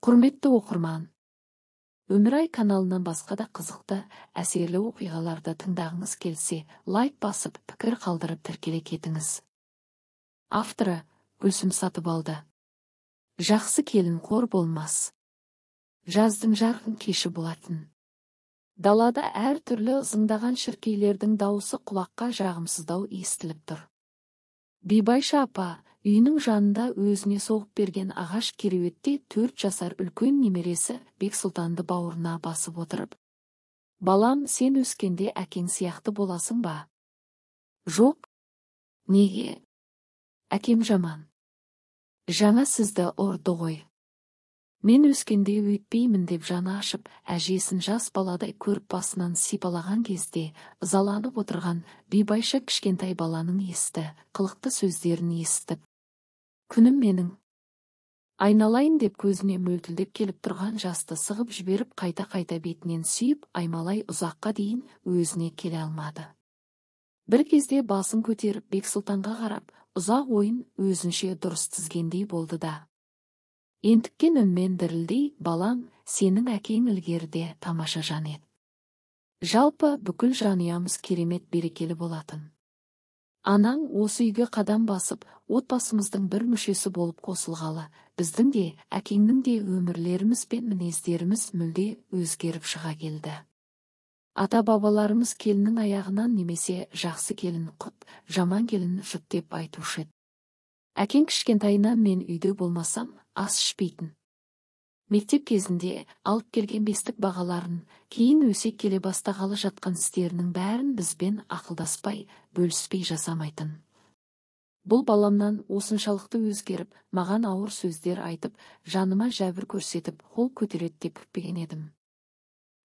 Құрметті оқырман, Өмірай каналынан басқа да қызықты, әсерлі оқиғаларды тыңдағыңыз келсе, лайк басып, пікір қалдырып тіркеле кетіңіз. Авторы Гүлсім Сатыбалды. Жақсы келін қор болмас. Жаздың жарқын кеші болатын. Далада әр түрлі ызыңдаған шіркейлердің дауысы құлаққа жағымсыздау естіліп тұр. Бибайша апа үйінің жанында өзіне соғып берген ағаш кереуетте 4 жасар үлкен немересі Бексұлтанды бауырына басып отырып, «Балам, сен өскенде әкең сияқты боласың ба?» «Жоқ». «Неге?» «Әкем жаман. Жаңа сізді ұрды ғой. Мен өскенде өйтпеймін» деп жаны ашып, әжесін жас баладай көріп басынан сипалаған кезде, ызаланып отырған Бибайша кішкентай баланың есті, қылықты сөздерін естіп, «Күнім менің, айналайын» деп көзіне мөлтілдеп келіп тұрған жасты сығып жіберіп, қайта-қайта бетінен сүйіп, аймалай ұзаққа дейін өзіне келе алмады. Бір кезде басын көтеріп Бексұлтанға қарап, ұзақ ойын өзінше дұрыс тізгендей болды да. Ентіккен үнмен дірілдей, «Балам, сенің әкең ілгеріде тамаша жан еді. Жалпы бүкіл жанұямыз керемет берекелі болатын. Анаң осы үйге қадам басып, отбасымыздың бір мүшесі болып қосылғалы, біздің де, әкеңнің де өмірлеріміз бен мінездеріміз мүлде өзгеріп шыға келді. Ата-бабаларымыз келіннің аяғынан немесе жақсы келін құт, жаман келін жұт деп айтушы еді. Әкең кішкентайынан мен үйде болмасам, ас ішпейтін. Мектеп кезінде алып келген бестік бағаларын, кейін өсе келе бастағалы жатқан істерінің бәрін бізбен ақылдаспай, бөліспей жасамайтын. Бұл баламнан осыншалықты өзгеріп, маған ауыр сөздер айтып, жаныма жәбір көрсетіп, қол көтереді деп күтпеген едім.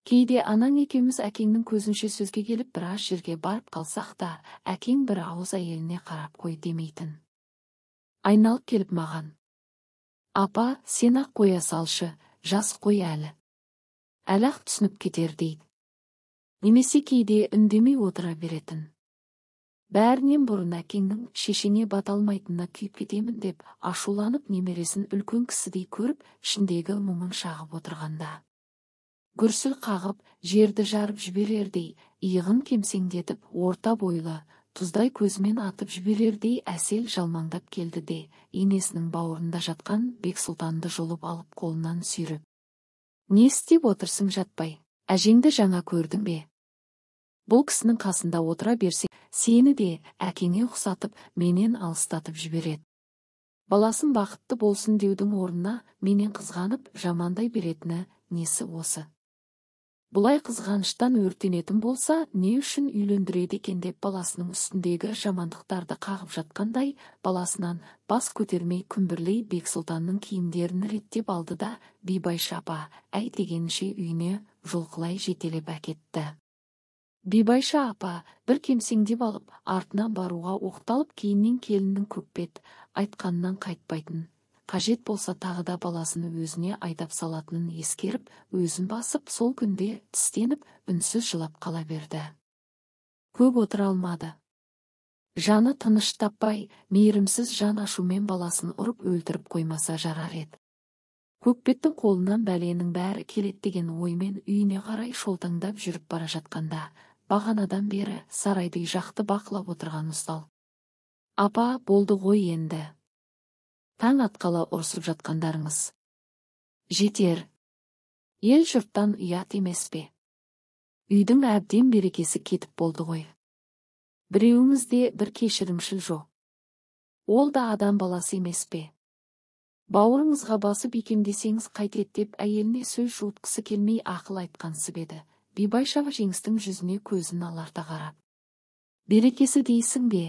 Кейде анаң екеуміз әкеңнің көзінше сөзге келіп біраз жерге барып қалсақ та, әкең бір ауыз әйеліне қарап қой демейтін. Айналып келіп маған, «Апа, сен ақ қоя салшы, жас қой әлі. Әлі-ақ түсініп кетер» дейді. Немесе кейде үндемей отыра беретін. Бәрінен бұрын әкеңнің шешеңе бата алмайтынына күйіп кетемін деп ашуланып немересін үлкен кісідей көріп, ішіндегі мұңын шағып отырғанда. Гүрсіл қағып, жерді жарып жіберердей, иығын кемсеңдетіп, орта бойлы, тұздай көзімен атып жіберердей әсел жалмаңдап келді де, енесінің бауырында жатқан Бексұлтанды жұлып алып қолынан сүйреп. «Не істеп отырсың жатпай, әжеңді жаңа көрдің бе? Бұл кісінің қасында отыра берсе, сені де әкеңе ұқсатып, менен алыстатып жібереді. Баласын бақытты болсын деудің орнына менен қызғанып, жамандай беретіні несі осы? Бұлай қызғаныштан өртенетін болса, не үшін үйлендіреді екен» деп баласының үстіндегі жамандықтарды қағып жатқандай, баласынан бас көтермей күмбірлей Бексұлтанның киімдерін реттеп алды да, Бибайша апа әй дегенше үйіне жұлқылай жетелеп әкетті. Бибайша апа бір кемсеңдеп алып, артынан баруға оқталып, кейіннен келіннің көкбет айтқанынан қайтпайтын, қажет болса тағы да баласын өзіне айдап салатынын ескеріп, өзін басып, сол күнде тістеніп, үнсіз жылап қала берді. Көп отыра алмады. Жаны тыныш таппай, мейірімсіз жан ашумен баласын ұрып өлтіріп қоймаса жарар еді. Көкбеттің қолынан бәленің бәрі келеді деген оймен үйіне қарай шолтаңдап жүріп бара жатқанда, бағанадан бері сарайды жақты бақылап отырған ұстал. «Апа, болды ғой енді. Таң атқалы ұрсып жатқандарыңыз. Жетер. Ел жұрттан ұят емес пе? Үйдің әбден берекесі кетіп болды ғой. Біреуіңізде бір кешірімшіл жоқ. Ол да адам баласы емес пе? Бауырыңызға басып икемдесеңіз қайтеді» деп әйеліне сөз жуытқысы келмей ақыл айтқансып еді. Бибайша Жеңістің жүзіне көзін аларта қарап. «Берекесі дейсің бе?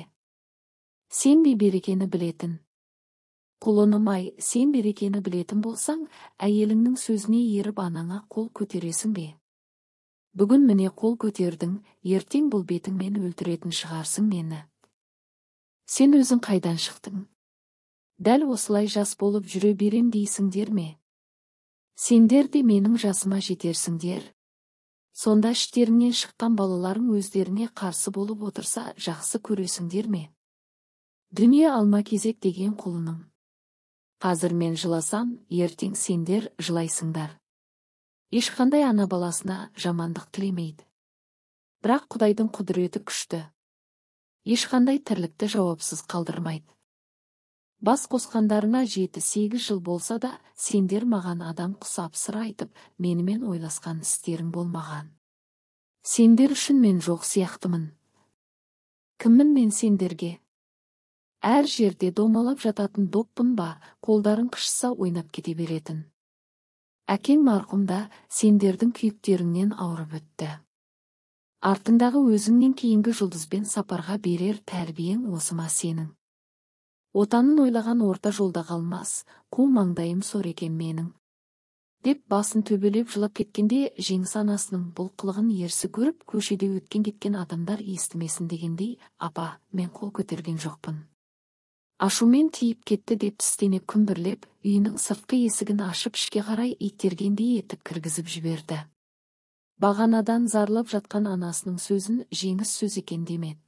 Сен бе берекені білетін? Құлыным-ай, сен берекені білетін болсаң, әйеліңнің сөзіне еріп анаңа қол көтересің бе? Бүгін міне қол көтердің, ертең бұл бетіңмен өлтіретін шығарсың мені. Сен өзің қайдан шықтың? Дәл осылай жас болып жүре берем дейсіңдер ме? Сендер де менің жасыма жетерсіңдер. Сонда іштеріңнен шыққан балаларың өздеріне қарсы болып отырса, жақсы көресіңдер ме? Дүние алма кезек деген құлыным. Қазір мен жыласам, ертең сендер жылайсыңдар. Ешқандай ана баласына жамандық тілемейді. Бірақ Құдайдың құдіреті күшті. Ешқандай тірлікті жауапсыз қалдырмайды. Бас қосқандарына 7-8 жыл болса да, сендер маған адам құсап сыр айтып, менімен ойласқан істерің болмаған. Сендер үшін мен жоқ сияқтымын. Кіммін мен сендерге? Әр жерде домалап жататын доппын ба, қолдарың қышыса ойнап кете беретін. Әкең марқұм да сендердің күйіктеріңнен ауырып өтті. Артыңдағы өзіңнен кейінгі Жұлдызбен Сапарға берер тәрбиең осы ма сенің? Отанын ойлаған орта жолда қалмас, қу маңдайым сор екен менің. Деп басын төбелеп жылап кеткенде Жеңіс анасының бұл қылығын ерсі көріп, көшеде өткен кеткен адамдар естімесін дегендей, апа, мен қол көтерген жоқпын. Ашумен тиіп кетті деп тістене күмбірлеп, үйінің сыртқы есігін ашып ішке қарай иттергендей етіп кіргізіп жіберді. Бағанадан зарлап жатқан анасының сөзін Жеңіс сөз екен демеді.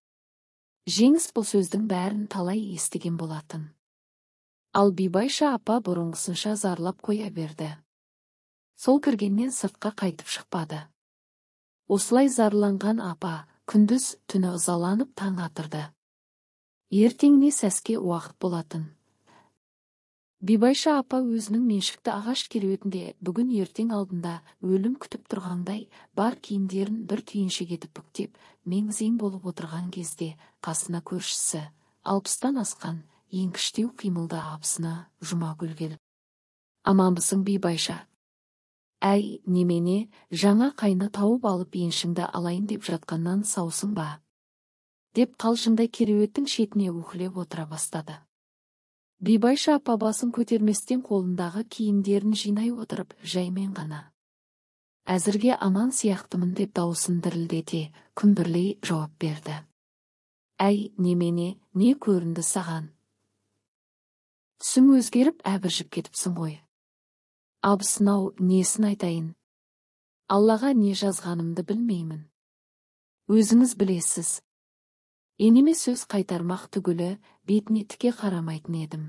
Жеңіс бұл сөздің бәрін талай естіген болатын. Ал Бибайша апа бұрынғысынша зарлап қоя берді. Сол кіргеннен сыртқа қайтып шықпады. Осылай зарланған апа күндіз түні ызаланып таң атырды. Ертеңіне сәске уақыт болатын. Бибайша апа өзінің меншікті ағаш кереуетінде бүгін ертең алдында өлім күтіп тұрғандай бар киімдерін бір түйіншек етіп бүктеп, мең-зең болып отырған кезде қасына көршісі, 60-тан асқан, еңкіштеу қимылды абысыны Жұмагүл келіп. Аманбысың, Бибайша? Әй, немене, жаңа қайны тауып алып еншіңді алайын деп жатқаннан саусың ба? Деп қалжыңдай кереуеттің шетіне уһілеп отыра бастады. Бибайша апа басын көтерместен қолындағы киімдерін жинай отырып, жаймен ғана. Әзірге аман сияқтымын деп даусын дірілдете, күмбірлей жауап берді. Әй, немене, не көрінді саған? Түсің өзгеріп, әбіржіп кетіпсің ғой. Абысын-ау, несін айтайын? Аллаға не жазғанымды білмеймін. Өзіңіз білесіз. Енеме сөз қайтармақ түгілі, бетіне тіке қарамайтын едім.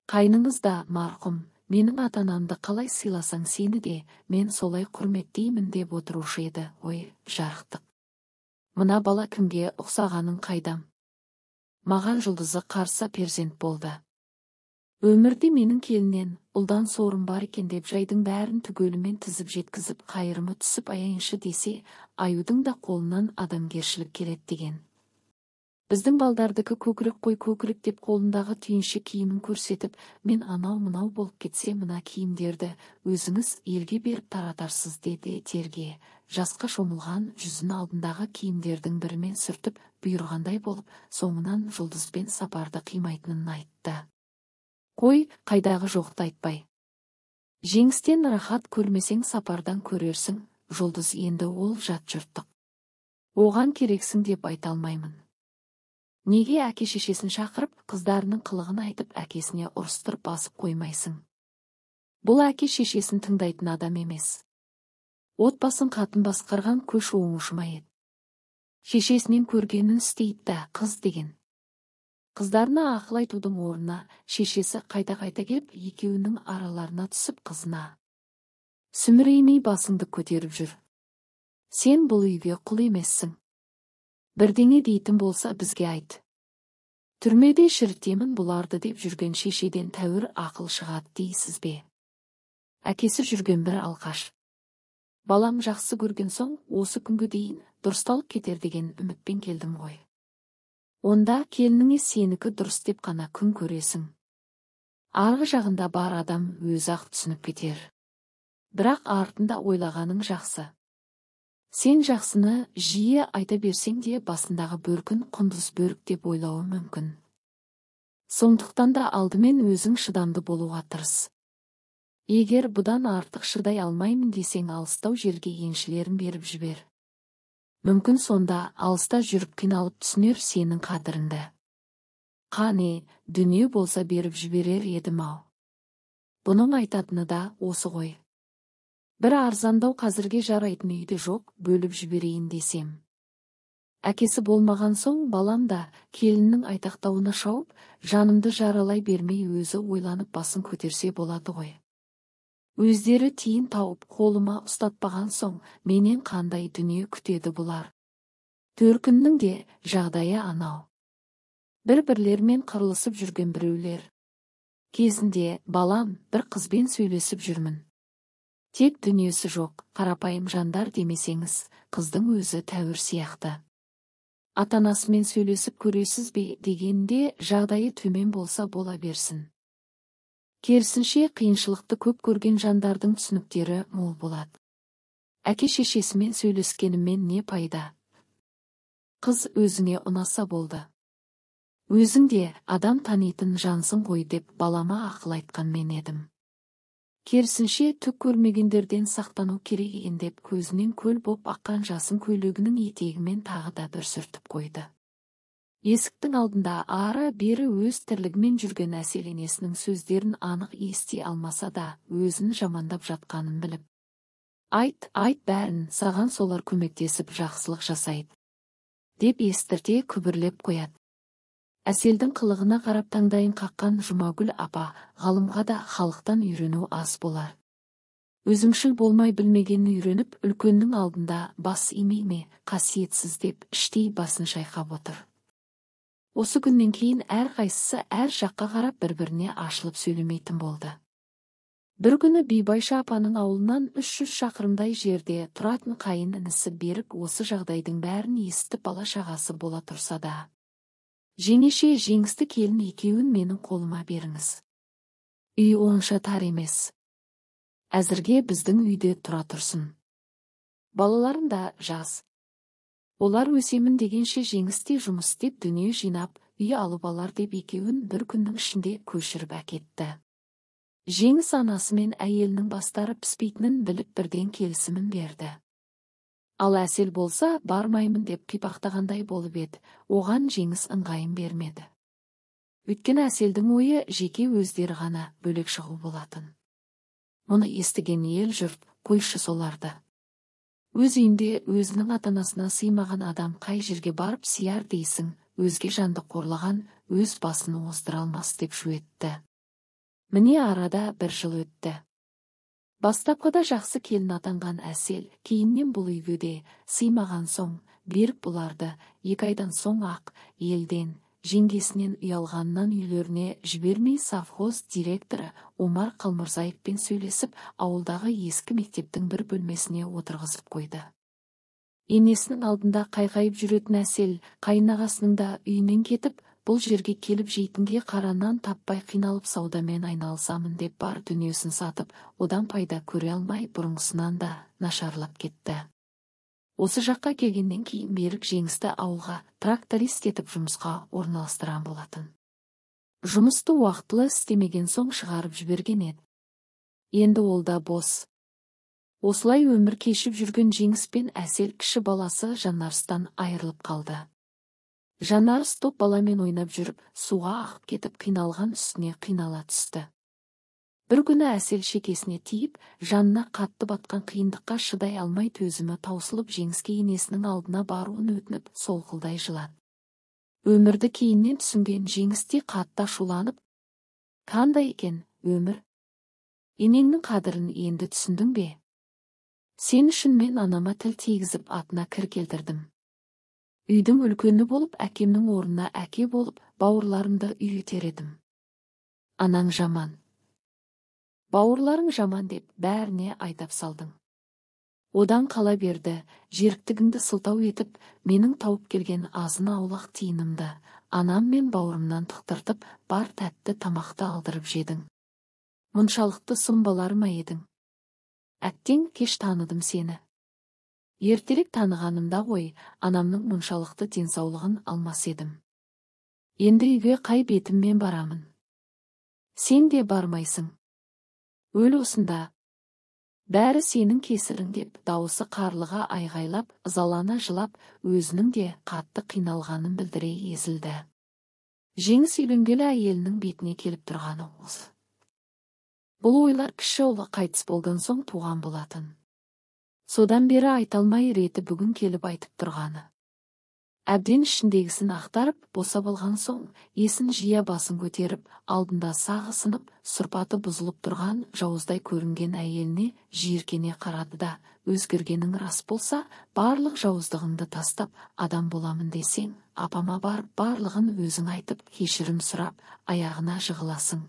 Қайныңыз да марқұм, менің ата-анамды қалай сыйласаң сені де, мен солай құрметтеймін деп отырушы еді, ой, жарықтық. Мына бала кімге ұқсағанын қайдам? Маған Жұлдызы қарса перзент болды. Өмірде менің келіннен, ұлдан сорым бар екен деп жайдың бәрін түгелімен тізіп жеткізіп қайырымы түсіп аяйыншы десе, аюдың да қолынан адамгершілік келеді деген. Біздің балдардікі көкірек қой көкірек деп қолындағы түйінші киімін көрсетіп, мен анау-мынау болып кетсе мына киімдерді өзіңіз елге беріп таратарсыз деді терге. Жасқа шомылған жүзін алдындағы киімдердің бірімен сүртіп бұйырғандай болып, соңынан Жұлдызбен Сапарды қимайтынын айтты. Қой, қайдағы жоқты айтпай. Жеңістен рахат көрмесең Сапардан көрерсің, Жұлдыз енді ол жат жұрттық. Оған керексің деп айта алмаймын. Неге әке шешесін шақырып, қыздарының қылығын айтып, әкесіне ұрыстырып басып қоймайсың? Бұл әке шешесін тыңдайтын адам емес. Отбасын қатын басқарған көш оңушы ма еді? Шешесінен көргенін істейді да қыз деген. Қыздарына ақыл айтудың орнына шешесі қайта-қайта келіп, екеуінің араларына түсіп қызына. Сүміреймей басыңды көтеріп жүр. Сен бұл үйге құл емессің. Бірдеңе дейтін болса бізге айт. Түрмеде шірітемін бұларды деп жүрген шешеден тәуір ақыл шығады дейсіз бе? Әкесі жүрген бір алқаш. Балам жақсы көрген соң осы күнге дейін дұрысталып кетер деген үмітпен келдім ғой. Онда келініңе сенікі дұрыс деп қана күн көресің. Арғы жағында бар адам өзі-ақ түсініп кетер. Бірақ артында ойлағаның жақсы. Сен жақсыны жиі айта берсең де басындағы бөркін құндыз бөрік деп ойлауы мүмкін. Сондықтан да алдымен өзің шыдамды болуға тырыс. Егер бұдан артық шыдай алмаймын десең алыстау жерге еншілерін беріп жібер. Мүмкін сонда алыста жүріп қиналып түсінер сенің қадіріңді. Қане, дүние болса беріп жіберер едім-ау. Бұның айтатыны да осы ғой. Бір арзандау қазірге жарайтын үйде жоқ, бөліп жіберейін десем. Әкесі болмаған соң балам да келіннің айтақтауына шауып, жанымды жаралай бермей өзі ойланып басын көтерсе болады ғой. Өздері тиын тауып қолыма ұстатпаған соң менен қандай дүние күтеді бұлар. Төркіннің де жағдайы анау. Бір-бірлерімен қырылысып жүрген біреулер. Кезінде балам бір қызбен сөйлесіп жүрмін. Тек дүниесі жоқ, қарапайым жандар демесеңіз, қыздың өзі тәуір сияқты. Ата-анасымен сөйлесіп көресіз бе дегенде жағдайы төмен болса бола берсін. Керісінше қиыншылықты көп көрген жандардың түсініктері мол болады. Әке-шешесімен сөйлескеніммен не пайда? Қыз өзіңе ұнаса болды. Өзің де адам танитын жансың ғой деп балама ақыл айтқан мен едім. Керісінше түк көрмегендерден сақтану керек екен деп көзінен көл боп аққан жасын көйлегінің етегімен тағы да бір сүртіп қойды. Есіктің алдында ары-бері өз тірлігімен жүрген Әсел енесінің сөздерін анық ести алмаса да өзін жамандап жатқанын біліп. Айт, айт бәрін, саған солар көмектесіп жақсылық жасайды, деп естірте күбірлеп қояды. Әселдің қылығына қарап таңдайын қаққан Жұмагүл апа ғалымға да халықтан үйрену аз болар. Өзімшіл болмай білмегенін үйреніп, үлкеннің алдында бас имей ме, қасиетсіз деп іштей басын шайқап отыр. Осы күннен кейін әрқайсысы әр жаққа қарап бір-біріне ашылып сөйлемейтін болды. Бір күні Бибайша апаның ауылынан 300 шақырымдай жерде тұратын қайын інісі Берік осы жағдайдың бәрін естіп бала шағасы бола тұрса да. Жеңеше, Жеңісті келін екеуін менің қолыма беріңіз. Үй онша тар емес. Әзірге біздің үйде тұра тұрсын. Балаларым да жас. Олар өсемін дегенше Жеңісте жұмыс істеп дүние жинап, үй алып алар деп екеуін бір күннің ішінде көшіріп әкетті. Жеңіс анасы мен әйелінің бастары піспейтінін біліп бірден келісімін берді. Ал Әсел болса, бармаймын деп қипақтағандай болып еді, оған Жеңіс ыңғайын бермеді. Өйткені Әселдің ойы жеке өздері ғана бөлек шығу болатын. Мұны естіген ел жұрт қойшы соларды. Өз үйінде өзінің ата-анасына сыймаған адам қай жерге барып сияр дейсің, өзге жанды қорлаған өз басын оздыра алмас деп шу етті. Міне арада бір жыл өтті. Бастапқыда жақсы келін атанған Әсел, кейіннен бұл үйге де сыймаған соң, Берік бұларды 2 айдан соң ақ елден, жеңгесінен ұялғаннан үйлеріне жібермей совхоз директоры Омар Қалмырзаевпен сөйлесіп, ауылдағы ескі мектептің бір бөлмесіне отырғызып қойды. Енесінің алдында қайқайып жүретін Әсел, қайынағасының да үйінен кетіп, бұл жерге келіп жейтінге қара нан таппай қиналып саудамен айналысамын деп бар дүниесін сатып, одан пайда көре алмай бұрынғысынан да нашарлап кетті. Осы жаққа келгеннен кейін Берік Жеңісті ауылға тракторист етіп жұмысқа орналастырған болатын. Жұмысты уақытылы істемеген соң шығарып жіберген еді. Енді ол да бос. Осылай өмір кешіп жүрген Жеңіс пен Әсел кіші баласы Жанарыстан айырылып қалды. Жанарыс топ баламен ойнап жүріп, суға ағып кетіп қиналған үстіне қинала түсті. Бір күні Әсел шекесіне тиіп, жанына қатты батқан қиындыққа шыдай алмай төзімі таусылып Жеңіске енесінің алдына баруын өтініп, солқылдай жылады. Өмірді кейіннен түсінген Жеңіс те қатты ашуланып, «Қандай екен, өмір? Енеңнің қадірін енді түсіндің бе? Сен үшін мен анама тіл тигізіп атына кір келтірдім. Үйдің үлкені болып, әкемнің орнына әке болып, бауырларымды үй етер едім. Анаң жаман. Бауырларың жаман деп бәріне айдап салдың. Одан қала берді, жеріктігіңді сылтау етіп, менің тауып келген азын аулақ тиынымды анам мен бауырымнан тықтыртып, бар тәтті тамақты алдырып жедің. Мұншалықты сұм болар ма едің? Әттең кеш таныдым сені. Ертерек танығанымда ғой, анамның мұншалықты денсаулығын алмас едім. Енді үйге қай бетіммен барамын? Сен де бармайсың. Өл осында. Бәрі сенің кесірің деп дауысы қарлыға айғайлап, ызалана жылап, өзінің де қатты қиналғанын білдіре езілді. Жеңіс үйленгелі әйелінің бетіне келіп тұрғаны осы. Бұл ойлар кіші ұлы қайтыс болған соң туған болатын. Содан бері айта алмай реті бүгін келіп айтып тұрғаны. Әбден ішіндегісін ақтарып, босап алған соң, есін жия басын көтеріп, алдында сағы сынып, сұрпаты бұзылып тұрған жауыздай көрінген әйеліне жиіркене қарады да, өзгергенің рас болса, барлық жауыздығыңды тастап, адам боламын десең, апама барып барлығын өзің айтып, кешірім сұрап, аяғына жығыласың.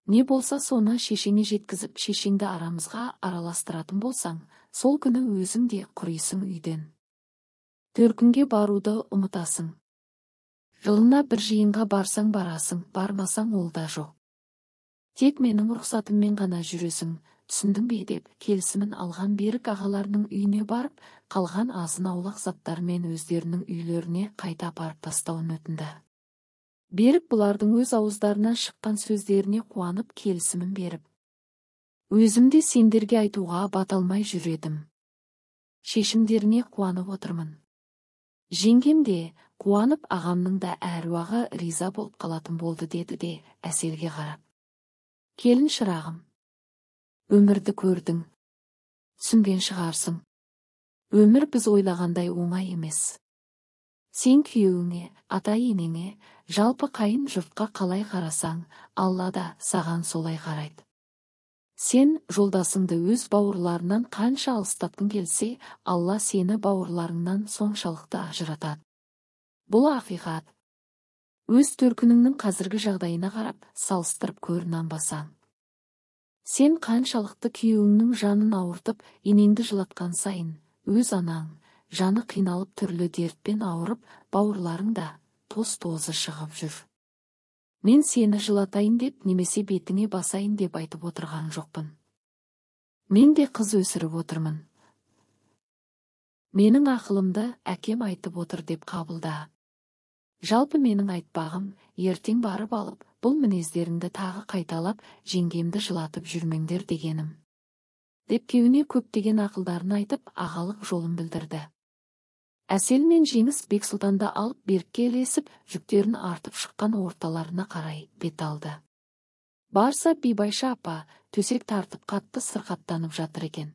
Не болса соны шешеңе жеткізіп, шешеңді арамызға араластыратын болсаң, сол күні өзің де құрисың үйден. Төркінге баруды ұмытасың. Жылына бір жиынға барсаң барасың, бармасаң ол да жоқ. Тек менің рұқсатыммен ғана жүресің, түсіндің бе деп келісімін алған Берік ағаларының үйіне барып, қалған азын-аулақ заттарымен өздерінің үйлеріне қайта апарып тастауын өтінді. Берік бұлардың өз ауыздарынан шыққан сөздеріне қуанып келісімін беріп, өзім де сендерге айтуға бата алмай жүр едім. Шешімдеріне қуанып отырмын. Жеңгем де қуанып, ағамның да әруағы риза болып қалатын болды деді де Әселге қарап. Келін шырағым, өмірді көрдің, түсінген шығарсың. Өмір біз ойлағандай оңай емес. Сен күйеуіңе, ата-енеңе, жалпы қайын жұртқа қалай қарасаң, Алла да саған солай қарайды. Сен жолдасыңды өз бауырларынан қанша алыстатқың келсе, Алла сені бауырларыңнан соншалықты ажыратады. Бұл ақиқат. Өз төркініңнің қазіргі жағдайына қарап, салыстырып көр, нанбасаң. Сен қаншалықты күйеуіңнің жанын ауыртып, енеңді жылатқан сайын, өз анаң, жаны қиналып түрлі дертпен ауырып, бауырларың да тоз-тозы шығып жүр. Мен сені жылатайын деп, немесе бетіңе басайын деп айтып отырған жоқпын. Мен де қыз өсіріп отырмын. Менің ақылымды әкем айтып отыр деп қабылда. Жалпы менің айтпағым, ертең барып алып, бұл мінездеріңді тағы қайталап, жеңгемді жылатып жүрмеңдер дегенім. Деп күйеуіне көптеген ақылдарын айтып, ағалық жолын білдірді. Әсел мен Жеңіс Бексұлтанды алып Берікке ілесіп, жүктерін артып шыққан орталарына қарай бет алды. Барса Бибайша апа төсек тартып қатты сырқаттанып жатыр екен.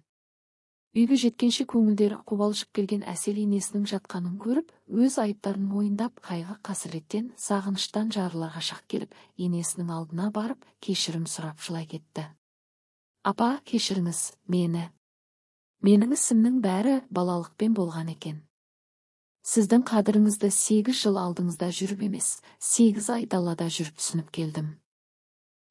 Үйге жеткенше көңілдері қобалжып келген Әсел енесінің жатқанын көріп, өз айыптарын мойындап, қайғы қасіреттен, сағыныштан жарыларға шақ келіп, енесінің алдына барып, кешірім сұрап жылай кетті. Апа, кешіріңіз мені. Менің ісімнің бәрі балалықпен болған екен. Сіздің қадіріңізді 8 жыл алдыңызда жүріп емес, 8 ай далада жүріп түсініп келдім.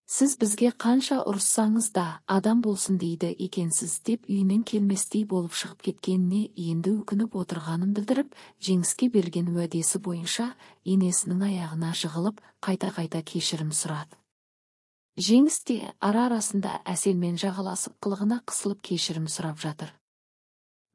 Сіз бізге қанша ұрыссаңыз да адам болсын дейді екенсіз деп үйінен келместей болып шығып кеткеніне енді өкініп отырғанын білдіріп, Жеңіске берген уәдесі бойынша енесінің аяғына жығылып, қайта-қайта кешірім сұрады. Жеңіс те ара-арасында Әселмен жағаласып қылығына қысылып кешірім сұрап жатыр.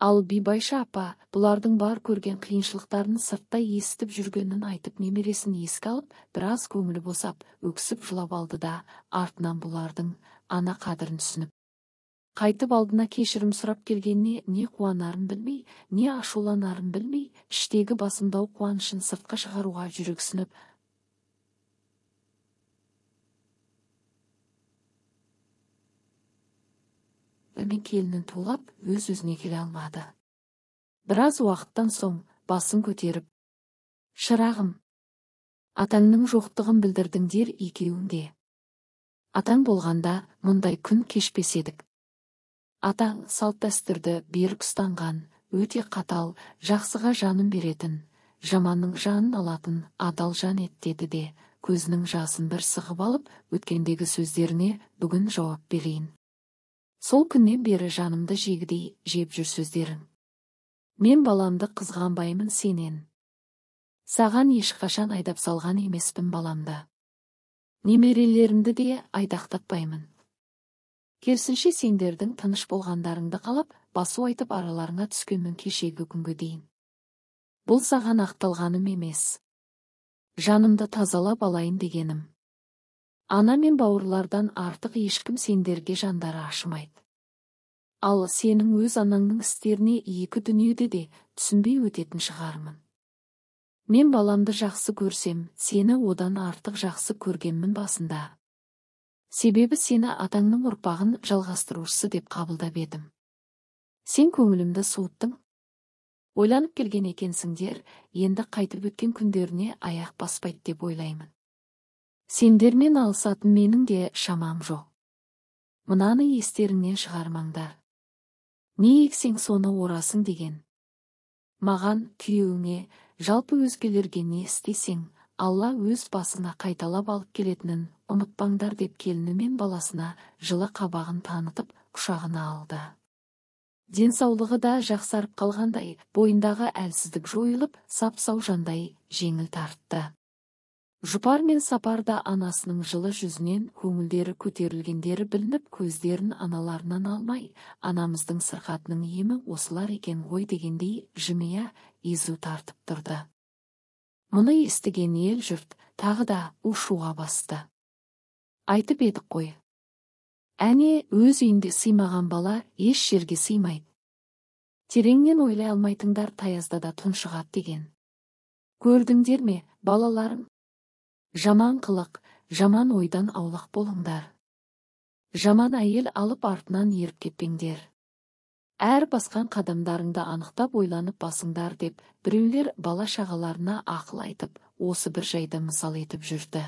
Ал Бибайша апа бұлардың бар көрген қиыншылықтарын сырттай естіп жүргенін айтып, немересін еске алып, біраз көңілі босап, өксіп жылап алды да, артынан бұлардың ана қадірін түсініп, қайтып алдына кешірім сұрап келгеніне не қуанарын білмей, не ашуланарын білмей, іштегі басымдау қуанышын сыртқа шығаруға жүрексініп, мен келінін тулап, өз-өзіне келе алмады. Біраз уақыттан соң басын көтеріп, шырағым, атаңның жоқтығын білдірдіңдер екеуің де. Атаң болғанда мұндай күн кешпес едік. Атаң салт-дәстүрді берік ұстанған, өте қатал, жақсыға жанын беретін, жаманның жанын алатын адал жан ет деді де, көзінің жасын бір сығып алып, өткендегі сөздеріне бүгін жауап берейін. Сол күннен бері жанымды жегідей жеп жүр сөздерің. Мен баламды қызғанбаймын сенен. Саған ешқашан айдап салған емеспін баламды. Немерелерімді де айдақтатпаймын. Керісінше сендердің тыныш болғандарыңды қалап, басу айтып араларыңа түскенмін кешегі күнге дейін. Бұл саған ақталғаным емес. Жанымды тазалап алайын дегенім. Ана мен бауырлардан артық ешкім сендерге жандары ашымайды. Ал сенің өз анаңның істеріне екі дүниеде де түсінбей өтетін шығармын. Мен баламды жақсы көрсем, сені одан артық жақсы көргенмін басында. Себебі сені атаңның ұрпағын жалғастырушысы деп қабылдап едім. Сен көңілімді суыттың. Ойланып келген екенсіңдер, енді қайтып өткен күндеріне аяқ баспайды деп ойлаймын. Сендермен алысатын менің де шамам жоқ. Мынаны естеріңнен шығармаңдар. Не ексең соны орасың деген. Маған, күйеуіңе, жалпы өзгелерге не істесең, Алла өз басына қайталап алып келетінін ұмытпаңдар деп келіні мен баласына жылы қабағын танытып, құшағына алды. Денсаулығы да жақсарып қалғандай, бойындағы әлсіздік жойылып, сап-сау жандай жеңіл тартты. Жұпар мен Сапар да анасының жылы жүзінен көңілдері көтерілгендері білініп, көздерін аналарынан алмай, анамыздың сырқатының емі осылар екен ғой дегендей жымия езу тартып тұрды. Мұны естіген ел жұрт тағы да у-шуға басты. Айтып едік қой. Әне, өз үйінде сыймаған бала еш жерге сыймайды. Тереңнен ойлай алмайтындар таязда да тұншығады деген. Көрдіңдер ме, балаларым? Жаман қылық, жаман ойдан аулақ болыңдар. Жаман әйел алып артынан еріп кетпеңдер. Әр басқан қадамдарыңды анықтап ойланып басыңдар деп, біреулер бала шағаларына ақыл айтып, осы бір жайды мысал етіп жүрді.